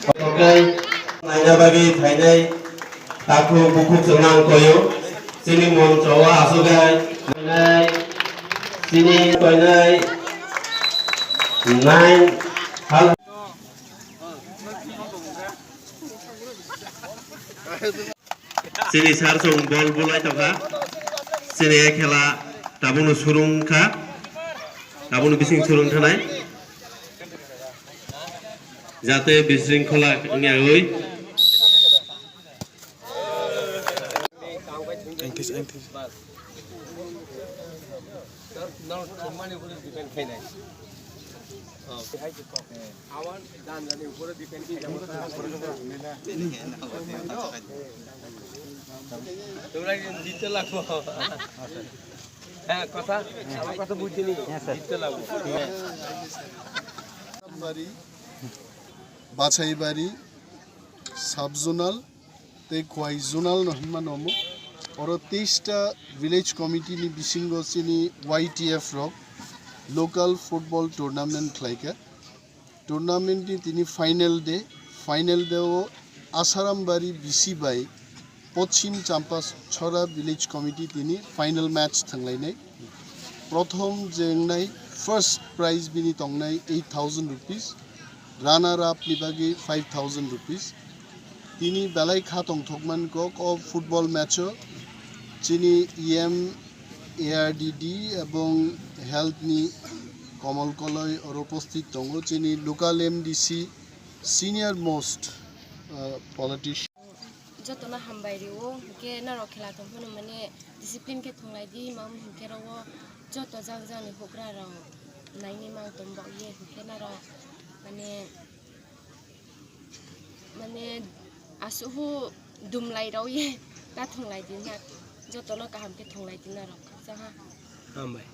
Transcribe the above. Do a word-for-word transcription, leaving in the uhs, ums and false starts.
Kokai naina bagwi phainai takhuk bukhuk chwngno ang koyo. Chini moncho o asugwi phainai, chini koinai nine hal. Chini sir chwng bol bulai tongkha. Chini a khela tabukno surung kha. Tabukno bising surung thanai. Jate bising khola wngya oi. তোমরা কিন্তু জিততে লাগবো। হ্যাঁ, কথা, আমার কথা বুঝিনি। জিততে লাগবো। বাড়ি, বাছাইবাড়ি, sub zonal, tei Khowai zonal no hinma nomo. Oro teis ta village committee ni bisingo chini Y T F rok local football tournament khlaikha. Tournament ni tini final day, final day o Asarambari B C bai Pochim Champachhara village committee tini final match thanglainai. Prothom je wngnai first prize bini tongnai eight thousand rupees, runner up ni bagwi five thousand rupees. Tini belai kha tongthokman kok o football match o chini E M, A R D D ebong health ni Komol Koloi oro upasthit tongo, chini local M D C, senior most, uh, politician. Jotono hambai rio, hwnkhe norok khela tong phano mane discipline khe thunglai di, mam hwnkhe oro joto jang jang ni hukra rok naini mang tong bok ye, hwnkhe norok mane, mane aswk dum lai rw ye ta thunglai di na, jotono kaham khe thunglai di norok khakchang ha. Hambai.